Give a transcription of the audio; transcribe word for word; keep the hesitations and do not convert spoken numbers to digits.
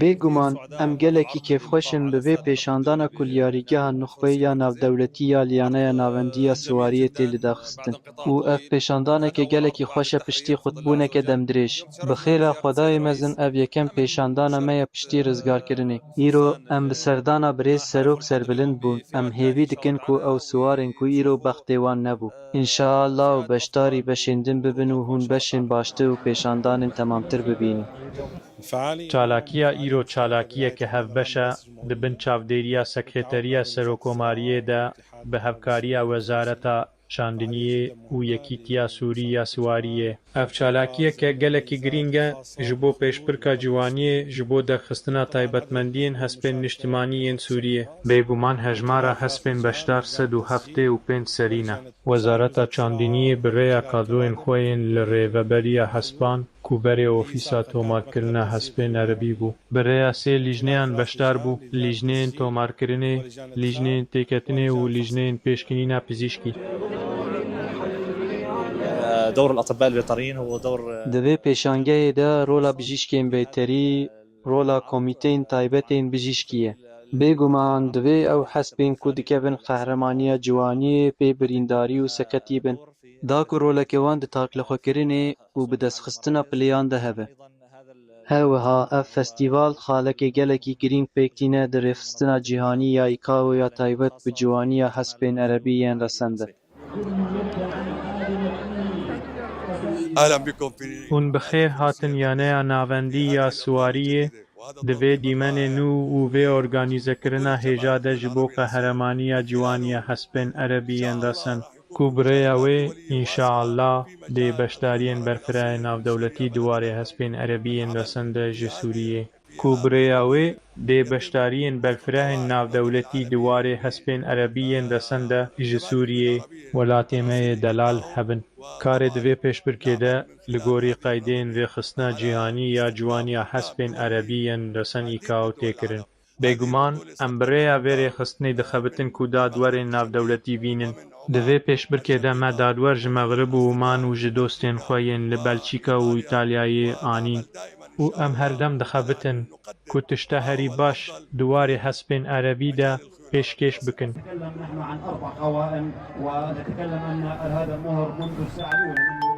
Bêguman, em gelekî kêfxweş in bi vê pêşandana ku li yarîgeha nuxbeyî ya navdewletî ya Liyaneya Navendî ya Siwariyê tê lidarxistin û ev pêşandaneke gelekî xweş e piştî qutbûneke demdirêj. Bi xêra Xwedayê mezin ev yekem pêşandana me ye piştî rizgarkirinê. Îro em bi serdana birêz Serok serbilind bûn. Em hêvî dikin ku ew siwarên ku îro bextê wan nebû, înşaallah û beşdarî beşên din bibin û hûn beşên baştir û pêşandanên temamtir bibînin. Çalakiya îro çalakiyeke hevbeş e, di bin çavdêriya Sekreteriya Serokomariyê de bi hevkariya Wezareta Çandiniyê û Yekîtiya Sûrî ya Siwariyê. Ev çalakiyeke gelekî girîng e ji bo pêşbirka ciwaniyê, ji bo derxistina taybetmendiyên hespên niştimanî yên Sûriyê. Bêguman hejmara hespên beşdar sed û heftê û pênc serî ne. Wezareta Çandiniyê bi rêya kadroyên xwe yên li Rêveberiya Hespan ku berê Ofîsa Tomarkirina Hespên Erebî bû, bi rêya sê lîjneyan beşdar bû, lîjneyên tomarkirinê, lîjneyên têketinê û lîjneyên pêşkînîna pizîşkî. دور الأطباء البيطريين هو دور Di vê pêşangehê de rola bijîşkên beyterî, rola komîteyên taybet ên bijîşkî ye. Bêguman divê ew hespên ku dikevin qehremaniya ciwaniyê pê birîndarî û seketî bin, da ku roleke wan di taqlixwekirinê û bi destxistina pileyan de hebe. Her wiha ev festîval xalekê gelekî girîng pêk tîne di rêxistina cîhanî ya îkao ya taybet bi ciwaniya hespên erebî yên resen de. Hûn bi xêr hatin Yaneya Navendî ya Siwariyê. Di vê dîmenê nû û vê organîzekirina hêja de ji bo qehremaniya ciwaniya hespên erebî yên resen ku bi rêya wê, înşaallah, dê beşdariyên berfirehên navdewletî di warê hespên erebî yên resen de ji Sûriyê. Ku bi rêya wê dê beşdariyên berfirehên navdewletî di warê hespên erebî yên resen de ji Sûriyê, welatê me yê delal, hebin. Karê di vê pêşbirkê de li gorî qeydeyên rêxistina cîhanî ya ciwaniya hespên erebî yên resen îkao tê kirin. Bêguman em bi rêya vê rêxistinê dixebitin ku dadwerên navdewletî bînin. Di vê pêşbirkê de me dadwer ji Mexrib û Uman û ji dostên xwe yên li Belçîka û Îtalyayê anîn û em her dem dixebitin ku tişta herî baş di warê hespên erebî de pêşkêş bikin. نتكلم نحن عن أربع قوائم، ونتكلم أن هذا المهر منذ الساعة الأولى من